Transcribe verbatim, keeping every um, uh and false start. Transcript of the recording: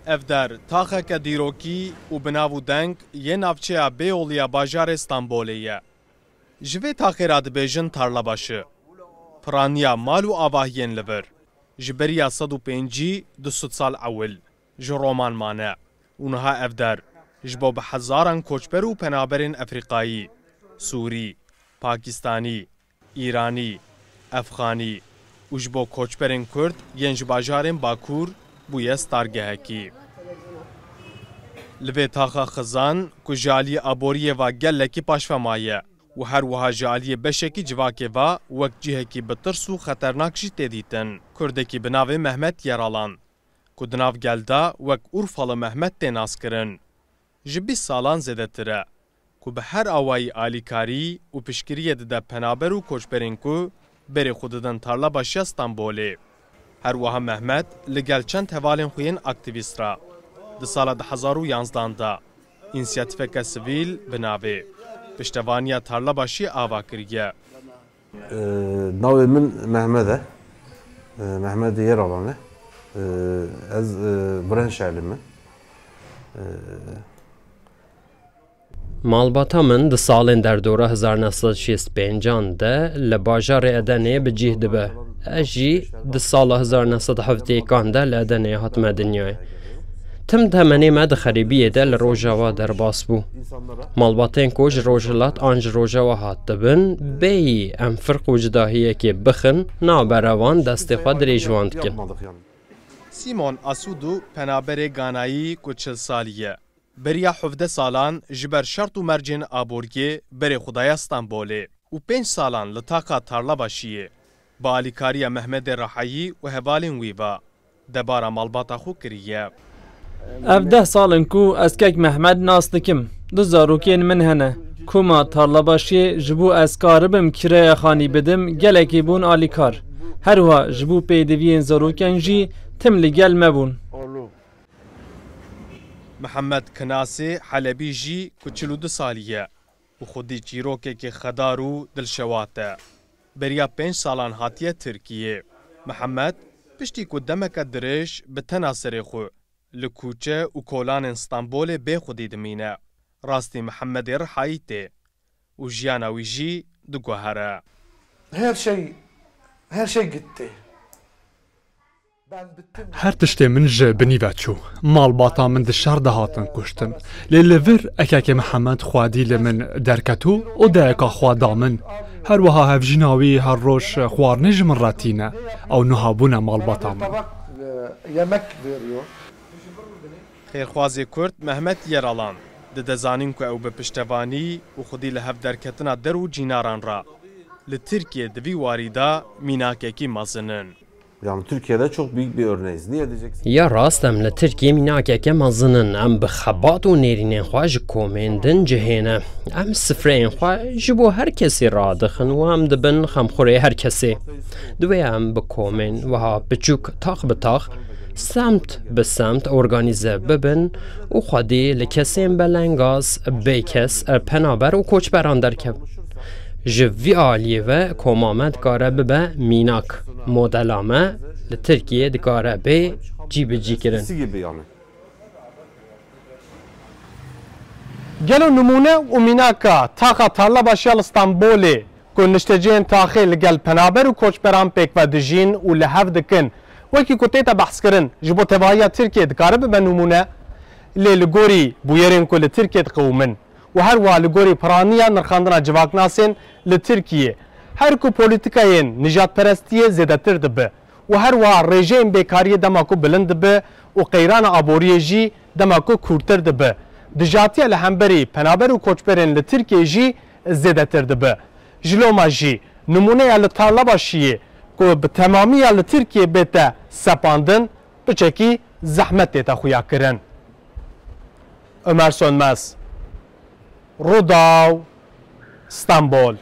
Ev der, taxeke dîrokî û bi nav û deng yê navçeya Bêyolî ya bajarê Stenbolê ye. Ji vê taxê re dibêjin Tarlabaşı. Piraniya mal û avahiyên li vir, ji beriya sed û pêncî du sed sal ewil, ji Roman mane û niha ev der, ji bo bi hezaran koçber û penaberên Efrîqayî, Sûrî, Pakistanî, Îranî, Efxanî û ji bo koçberên Kurd yên ji bajarên Bakur bûye stargehekî. Li vê taxa xizan ku ji aliyê aboriyê ve gelekî paşve maye û her wiha ji aliyê beşekî civakê ve wek cihekî bi tirs û xeternak jî tê dîtin, Kurdekî bi navê Mehmet Yeralan, ku di nav gel de wek Urfalı Mehmet tê naskirin, ji bîst salan zêdetir e, ku bi her awayî alîkarî û piştgiriyê dide penaber û koçberên ku berê xwe didin Tarlabaşiya Stenbolê. Her wiha Mehmet li gel çend hevalên xwe yên aktîvîst re di sala du hezar û yanzdan de însiyatîfeke sivîl bi navê Piştevaniya Tarlabaşiyê ava kiriye. Ee, navê min Mehmed e. Ee, Mehmed Yeralan e. Ee, ez, e, Birenşehli me. Ee, Malbata min di salên derdora hezar neh sed şêst pêncan de li bajarê Edenê bi cih dibe. Ez jî di sala hezar neh sed heftêkan de li Edenê hatime dinyayê. Tim temenê me di xerîbiyê de li Rojava derbas bû. Malbatên ku ji Rojhilat an ji Rojava hatibin, bêyî em firq û cudahiyekê bixin, navbera wan destê xwe dirêj wan dikin. Simon Asudu penaberê Ganayî ku çil salî ye. Beriya hevdeh salan ji ber şert û mercên aboriyê berê xwe daye Stenbolê û pênc salan li taxa Tarlabaşiyê bi alîkariya Mehmedê Rehayî û hevalên wî ve debara malbata xwe kiriye. Ev deh sal in ku ez kek Mehmed nas dikim. Du zarokên min hene. Koma Tarlabaşiyê ji bo ez karibim kireya xanî bidim, gelekî bûn alîkar. Her wiha ji bo pêdiviyên zarokan jî tim li gel me bûn. Mihemed Kinasê Helebî jî ku çil û du salî ye û xwedî çîrokekî xedar û dilşewat e. Beriya pênc salan hatiye Tirkiyê. Mihemed piştî ku demeke dirêj bi tena serê xwe li kûçe û kolanên Stenbolê bê xwedî dimîne, rastî Mihemedê Rihayî tê û jiyana wî jî diguhere. Her şey, her şey gitti. Her tiştê min ji binî ve çû. Malbata min di şer de hatin kuştin. Lê li vir ekekê Mihemed xwedî li min derket û odeyeka xwe da min. Her wiha hevjîna wî her roj xwarinê ji min re tîne. Ew niha bûne malbata min. Tabak, e, yemek veriyor. Xêrxwazê Kurd Mehmet Yeralan dide zanîn ku ew bi piştevanî û xwedî li hev derketina der û cînaran re li Tirkiyê di vî warî de mînakekî mezin in. Yani Türkiye'de çok büyük bir örneğiz. Niye diyeceksin? Ya rast, em li Tirkiyê mînakeke mezin in. Em bi xebat û nêrînên xwe ji komên din cihê ne. Em sifreyên xwe ji bo her kesî radixin û em dibin xemxurê her kesê. Divê em bi komên wiha biçûk tax bi tax, semt bi semt organîze bibin û xwedî li kesên belengaz, bêkes, penaber û koçberan derkevin. Ji vî aliyê ve koma me dikare bibe mînak. Modela me li Tirkiyê dikare bê cîbicîkirin. Gibi yani. Gelo nimûne û mînaka taxa Tarlabaşiya li Stenbolê ku niştecihên taxê li gel penaber û koçberan pêk ve dijîn û li hev dikin, wekî ku tête behskirin, ji bo tevahiya Tirkiyê dikare bibe nimûne, lê li gorî bûyerên ku li Tirkiyê diqewimin û her wiha li gorî piraniya nirxandina civaknasên li Tirkiyê, her ku polîtîkayên nijadperestiyê zêdetir dibe, û her wiha rêjeyên bêkariyê dema ku bilind dibe û qeyrana aboriyê jî dema ku kûrtir dibe, dijatiya li hemberî penaber û koçberên li Tirkiyeyê jî zêdetir dibe. Ji loma jî nimûneya li Tarlabaşiyê ku bi temamiya li Tirkiyê bête sepandin, piçekî zehmet tête xuyakirin. Ömer Sönmez, Rûdaw, Stenbol.